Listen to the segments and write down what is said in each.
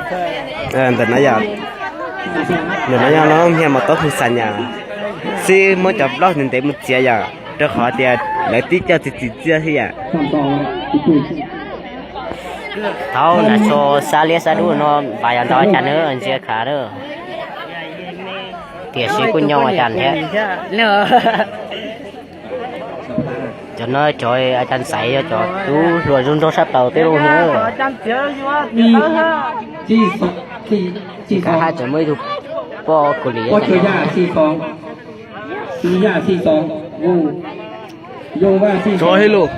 Ntawm no yog, ntawm no yog lub hia mos taub hu xas nyas, xib muab cov plaub ntev ntev mus txiav yom, rau qhov tias lawv tib co txiv txiv txiaj thiab yom. Thaum nram xo xab liab xab dub no npaj yog ntau cas nawb, ntsia khav lawm. Tiam sis kuj nyoo cas thiab. Cov no cov a cas ntxaiv yog cov tub hluas zoo nraug sab plaws tej lub no. Kav haj tseem muaj ib tug poj Kaus Lim. Cov hej lus.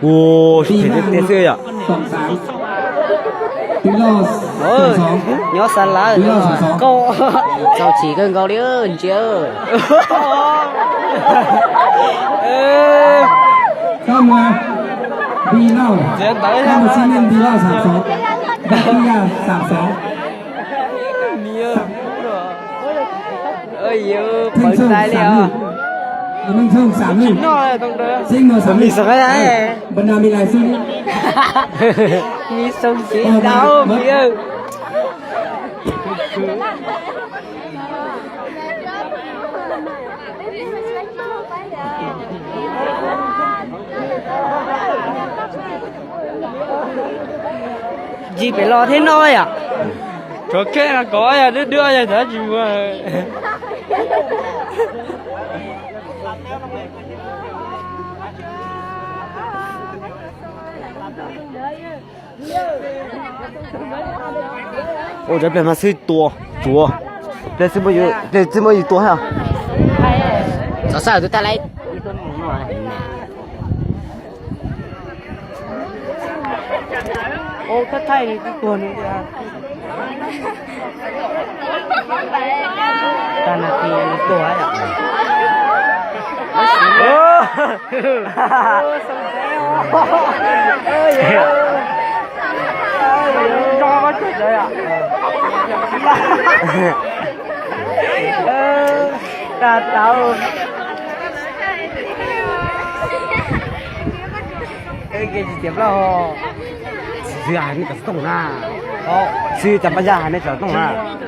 Ua, tsis phem tiag tiag xwb yom. Nyob xa lawm, txaus tshis kawg nkaus li ntsia. Pawv tais li os. Mi xoo tsis dau mi. Tsis pem los thiab no yom. Rov keb kov yog dub dub yog tov tsis muag. Ua cov pliag mas xwb tua, tua. Pliag xwb muab yus tua thiab. Txog sab tus tag lawm. Tag tau. Tsis tias plaub ho. Xwb hais nej cov xov tooj na. Xwb cas pab yaj hais nej cov xov tooj na.